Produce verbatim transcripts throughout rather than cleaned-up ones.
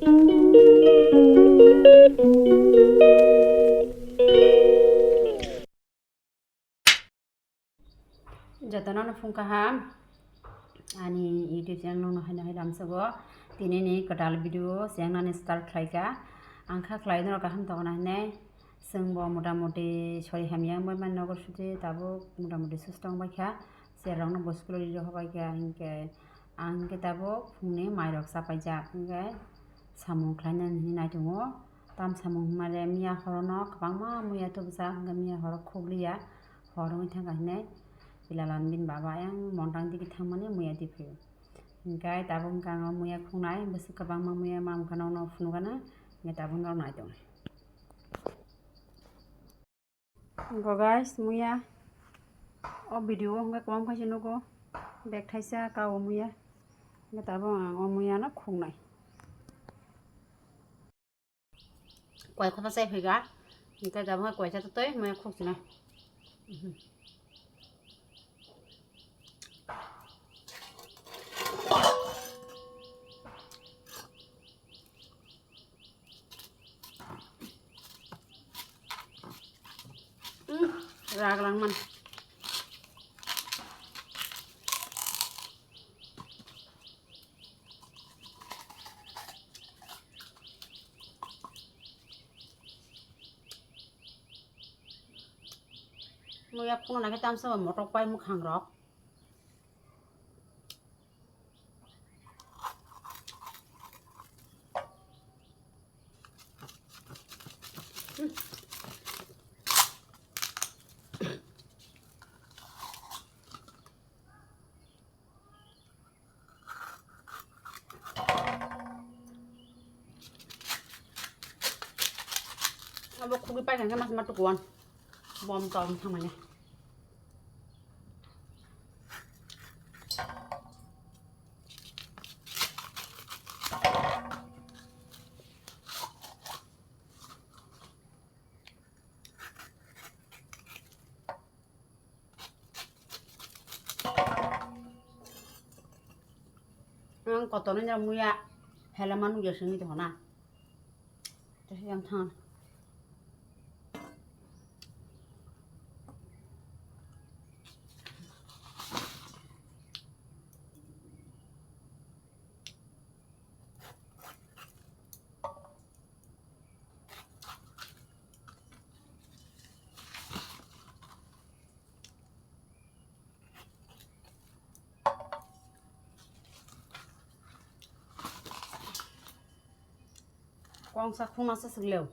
Jotono no phung kaham ani YouTube channel no haino hai lamsogo. Tini ni kwtal video chengnani start khlaika. Ang kha khlai norok kaham tongna hinwi. Chwng bo mota moti sori hamya wngwi mani nogo suti tabuk mota moti susto wngbaikha. Cherrokno bo school o riri hobaikha hinkhe ang hinkhe tabuk phungni mairok chapaijak hinkhe samung khlainani hinwi naitongo. Tam samung hwnmale miya horono kwbangma muya tubujak hinkhe miya horo khukliya hor wngwi thangkha hinwi. Pilalan bini baba ayang montang digi thangmani muya diphaio. Hinkhe tabuk hinkhe ang o muya khuknai bwswk kwbangma muya mamkha nokno phunukgana hinkhe tabuk norok naitongo. Go guys, muya o video o hwnkhe kwbang khaisa nugo, bag thaisa ka o muya, hwnkhe tabuk ang o muya no khuknai. Koi khata chai phaika, hwnkhe tabuk koi cha twi muya khukchina. Rak langman. Muya phunuknai khe tamsa motok pai mwkhang rok. Abo khugwi paikha khe mas ma tukuan bom tong thangmani. Ang kotorni jora muya helama nugya sini to hona. Tei yang thang. Kongsa khuna se swk leo.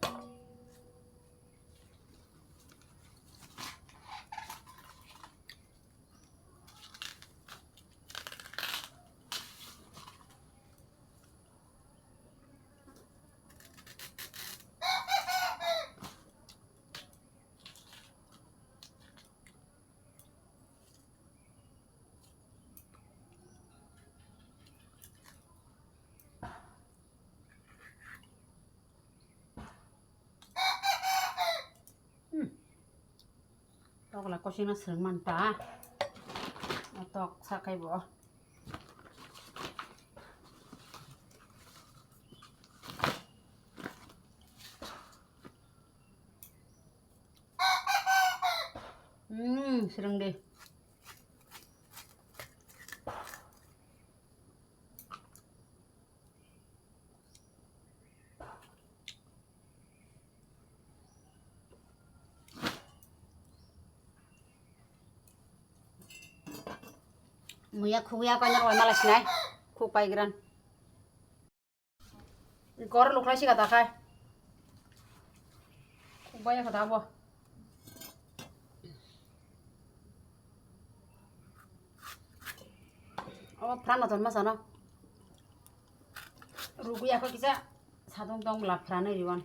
Hmm. Tok la kosina swrwng man ta. O tok sakai bo. Hmm, swrwng de. Muya khugya koi norok mala sinai khug pai gran. Gor lukhlai sika ta khai. Khug bai kha ta bo. Obo phrano ton masa no. Rugu ya kho kisa sadong tong la phrano riwan.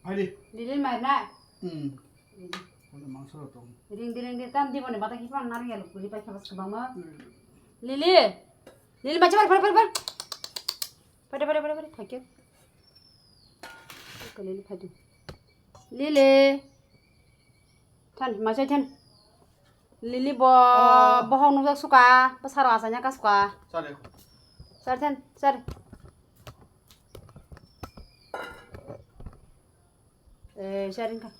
Hai di. Lili mai na. Hmm. Ada mangsa lo tong. Ring di ring di tam di bone bata ki pan nari ya lu kuri pa khabas kabang ma. Hmm. Lili. Lili ma chabar par par par. Bari, bari, bari, thank you. Lili phai di. Lili. Than, masai than. Lili bo, oh, bohok nukjak suka, bwsarok achainya ka suka. Sari. Sari than, sari. Eh, sari wngkha.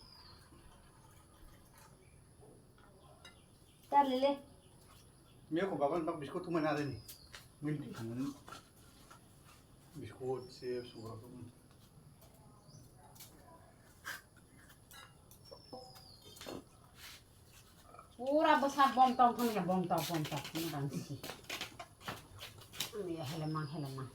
Sari Lili. Miyako baba bak biskut thumai na rini. Min thangani. Biskut, chips, ugrok. Pura bwsa bom tong thang ya, bom tong, bom tong, bom tong si. Ani ya, hele mang, hele mang.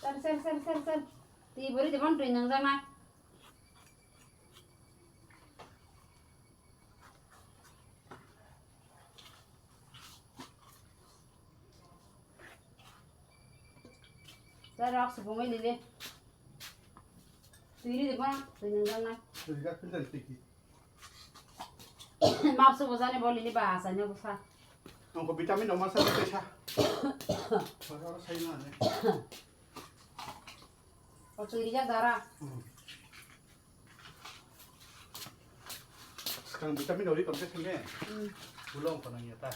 Sal, sal, sal, sal, sal. Twi bwrwi tongmani twi nwngjak na. Sal, rok supungwi lili. Twi rwi tongmani twi nwngjak na. Twi jak filter twi ki. Mapso bojani bo lili ba asanya bwsa. Nongko vitamin no masa twi sa. Bwsa sai na ne. O twi rijak dara. Hmm. Skang vitamin ori kamse sene. Hmm. Bulong ko nang ya ta.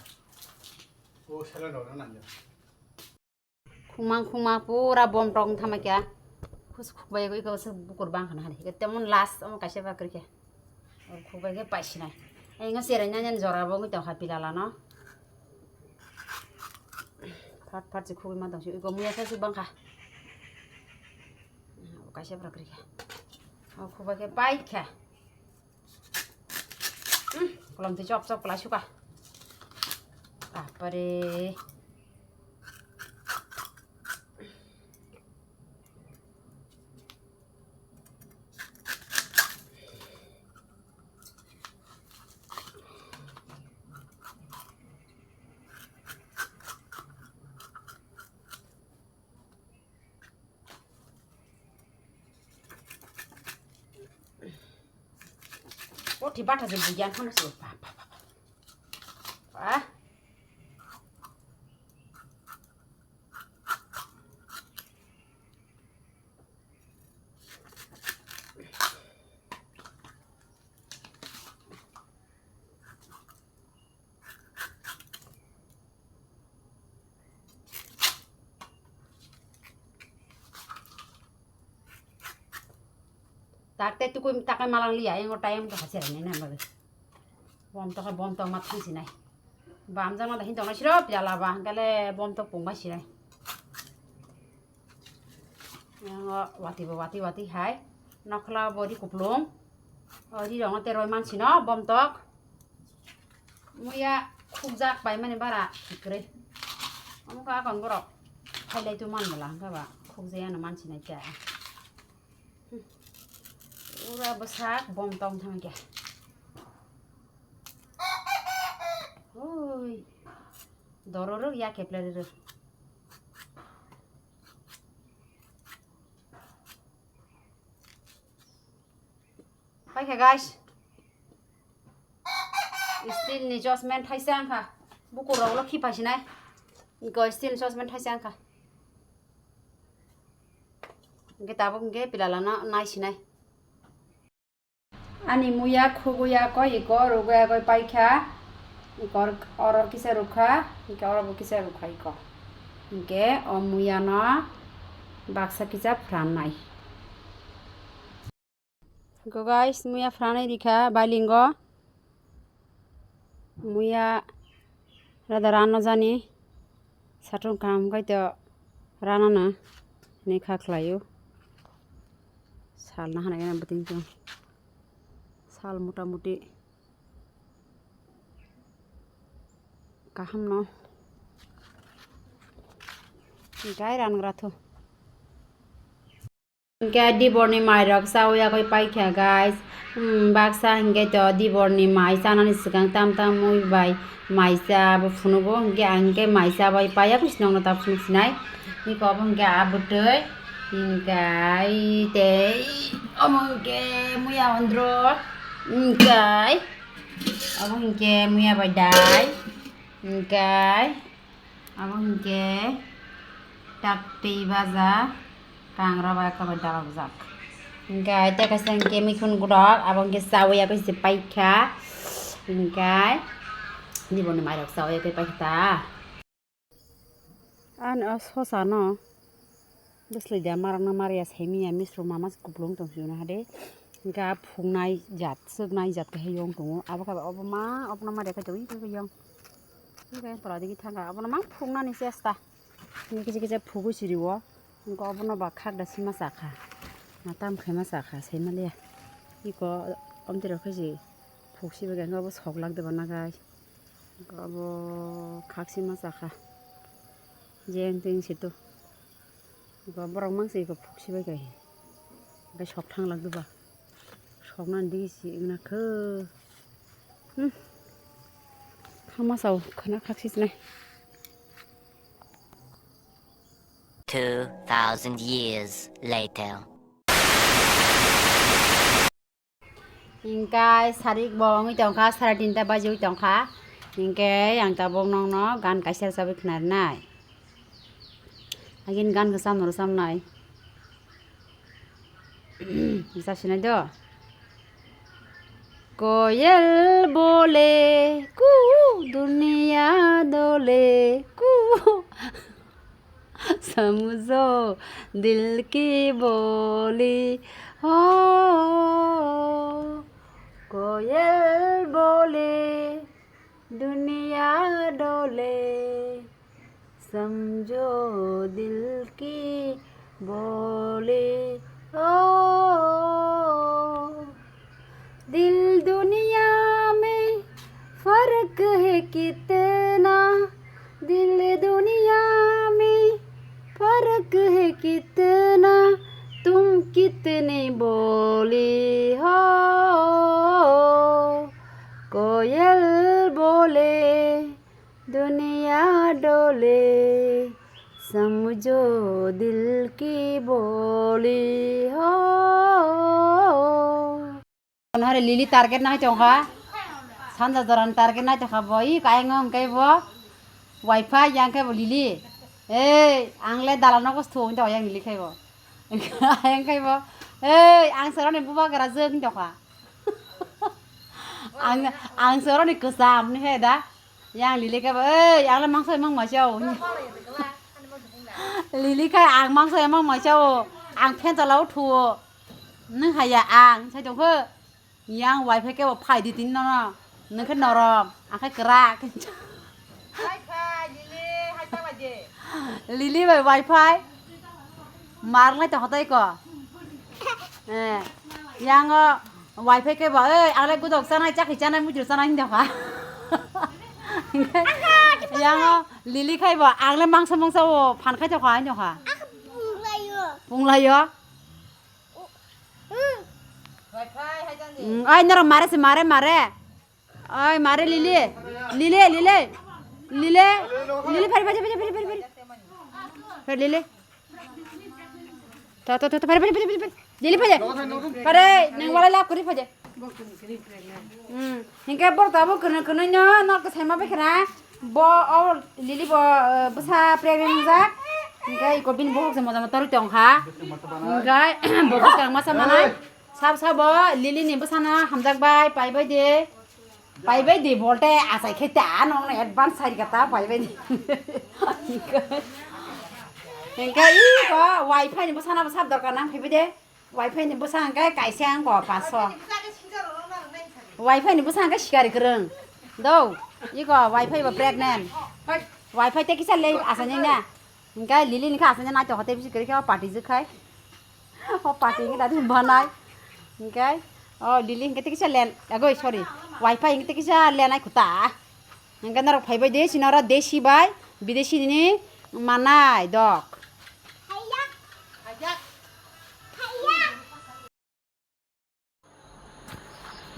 O sala no nang ya. Khungma khungma pura bom tong thama kya. Khus khukbai ko iko se bukur bang khana hari. Temon last omo kaisa bakri kya. Khukbai khe paisinai. Ai ngo serai nanya jora bo ngi tong ha pilala no. Phat phat se khukbai ma tong si iko muya sa su bang kha. Kaisa bakri kya. Khukbai khe pai kya. Hmm, kolom twi chop chop kwlai suka. Bapare. O thi batha je bugyan hano se. Ba, ba, ba, ba. Ba. Tak tei tukui takai malang liya, yang o time to hachi rai nai na babe. Bom to ka bom to mat thang sinai. Bam jang na hin tong nai siro pila laba, gale bom to pung bai sinai. Yang o wati bo wati wati hai. Nokla bo ri kuplung. O ri rong o teroi man sino bom tok. Muya khukjak bai mani bara tikre. Omo ka kon borok. Khailai tu man bala hangka ba khukjaya no man sinai kya. Ura bwsak bom tong thang kya. Oi. Dororo ya keple rero. Paikha guys. Steel ni chosmen thaisa wngkha. Bukurok lo khipa sinai. Iko steel ni chosmen thaisa wngkha. Hingke tabuk hingke pilalano nai sinai. Ani muya khugwi yakoi iko rugwi yakoi paikha. Iko oro kisa rukha, hingke oro bo kisa rukha iko. Hingke o muyano baksa kisa phrannai. Go guys, muya phranai rikha bailingo. Muya rada rano jani satung kaham khaito rano na hinwi kha khlaio. Sal na hanai gana buting tong. Sal mota moti kaham no. Gai ran gra tho. Hingke diborni mairok chawi yagwi paikha, guys. Hmm, baksa hinkhe to diborni mai chanani swkang tam tam mui bai mai cha bo phunugo, hinkhe ang hinkhe mai cha bai paiya, bwswk nokno ta phunuk sinai. Iko obo hinkhe a bwtwi, hinkhe tei omo hinkhe muya ondro, hinkhe obo hinkhe muya bai dai, hinkhe. Abo hinkhe taktwi baja kangra bai aka bai dalokjak. Hinkhe tei kaisa hinkhe mikhun godok, abo hinkhe chaui abo se paikha. Hinkhe niboni mairok chaui abo paikha ta. Ani o sosa no bwswlwi da marokno mariya saimiya misrok mama se kupulung tong sio na hade. Hinkhe a phungnai jat, swknai jat khe yong tongo. Abo khe obo ma, obono mariya khe tongwi khe yong. Hinkhe tola digi thangkha, abono mang phunuknani chesta. Hinkhe kisa kisa phugwi siri o. Hinkhe obono ba khakda sima sakha. Na tam khaima sakha, saimaliya. Iko omtwi rok khe se phuk sibaikha, hinkhe obo sok lak de ba nagai. Hinkhe obo khak sima sakha. Jeng teng situ. Hinkhe borok mang se iko phuk sibaikha. Hinkhe sok thang lak de ba. Soknani digi si wngna khe. Hmm. Khama sao khwna khak sichinai. Two thousand years later. Hinkhe sarik bo wngwi tongkha, sare tinta bajiwi tongkha. Hinkhe ang tabuk nokno gan kaisa rwchabwi khwnarinai. Agini gan khe chamno rwchabnai. Jasinai do. Koyel bole ku, duniya dole ku. Samjho dil ki boli ho. Koyel bole, duniya dole. Samjho dil ki bole, o dil duniya mein fark hai kitna, dil duniya mein fark hai kitna, tum kitni boli ho, koyel bole. Duniya dole, samjho dil ki boli ho. Hare Lily target nai tongkha. Sanja joran target nai tongkha bo. I kayang wngkhe bo. Wifi yang khe bo Lily. Ei, ang le dalan nogo sthu wngkha yang Lily khai bo. Yang khai bo. Ei, ang soroni bubagra jeng tongkha. Ang, ang soroni kwcham ni he da. Yang Lily khe, "Ei, ang le mangsa mang ma chao." Lily khe ang mangsa mang ma chao. Ang phen chala o thuo. Nung haya ang sai tong khe. Yang wifi khe bo phai di tin no no. Nung khe norom, ang khe kwrak. Lily bai wifi. Mar lai to hotai ko. Eh, yang o wifi khe bo, "Ei, ang le godok chanai, chakhi chanai, mujur chanai," hin tongkha. Yang o Lily khai bo, "Ang le mangsa mangsa o phan khai tongkha," hin tongkha. Punglaio. Punglaio. Hmm, ai norok mare se, mare, mare. Ai, mare Lily. Lily, Lily. Lily. Lily, phari, phari, phari, phari, phari, phari. Phari, Lily. To, to, to, to, phari, phari, phari, phari, phari. Lily, phari. Phari, nang wala lap kuri phari. Hmm. Hinkhe bor tabo kunu kunu no, no, kesai ma bekra. Bo, o, Lily bo, eh, bwsa pregnant jak. Hinkhe iko bini bohok se moja moja torwi tongkha. Hinkhe, bo bwsa masa manai. Sab sabo Lily ni bwsano hamjak bai, pai bai de. Pai bai de bolte achai khe ta nong advance sai ka ta pai bai de. Hinkhe i ko wifi ni bwsano sab dorkar nang phai bai de. Wifi ni bwsa hinkhe kaisa ang ko paso. Wifi ni bwsa hinkhe sikari kwrwng. Do, i ko wifi bo pregnant. Wifi te kisa le asani na. Hinkhe Lily ni kha asanya nai tongkha tei bisi kwrwi khe o party jwk khai. O party hinkhe dadi banai. Hinkhe o Lily hinkhe tei kisa len, agoi sorry. Wifi hinkhe tei kisa lenai khuta. Hinkhe norok phaibai de sini oro desi bai bidesi ni manai dok.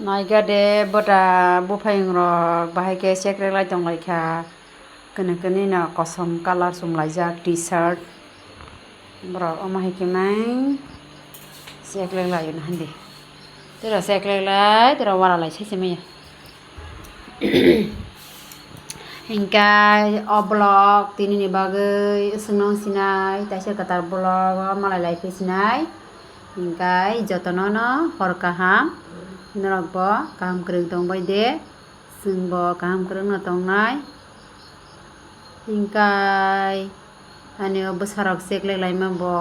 Naikha de bwta buphayung rok bahai khe chekleklai tonglaikha. Kwnwi kwnwi no kosom colour chumlaijak T-shirt. Borok omo hai khe mang chekleklai o handi. Tei rok chekleklai, tei rok waralai sai se maya. Hinkhe o vlog tini ni bagwi swngno wng sinai, taisa kwtal vlog o malai lai phi sinai. Hinkhe jotono no hor kaham, norok bo kaham kwrwng tong bai de, chwng bo kaham kwrwng no tongnai. Hinkhe ani o bwsarok chekleklaima bo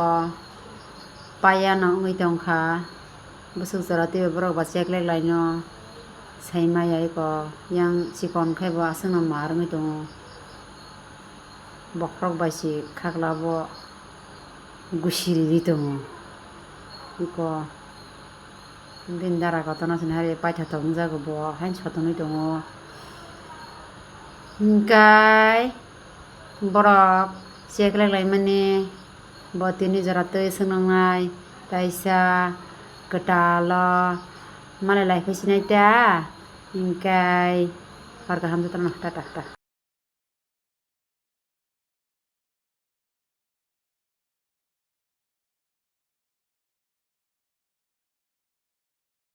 paya no wngwi tongkha. Bwswk jora twibo borok ba chekleklaino sai maya eko, yang chikon khe bo aswkno mar wngwi tongo. Bokhorok bai se khaklabo gusi ridi tongo. Eko bini dara kotorno sini hari paithathok wngjago bo, haino sotonwi tongo. Hinkhe borok chekleklaimani bo tini jora twi swngnai, taisa kwtal o malai lai phi sinai ta, hinkhe hor kaham jotono, tata ta.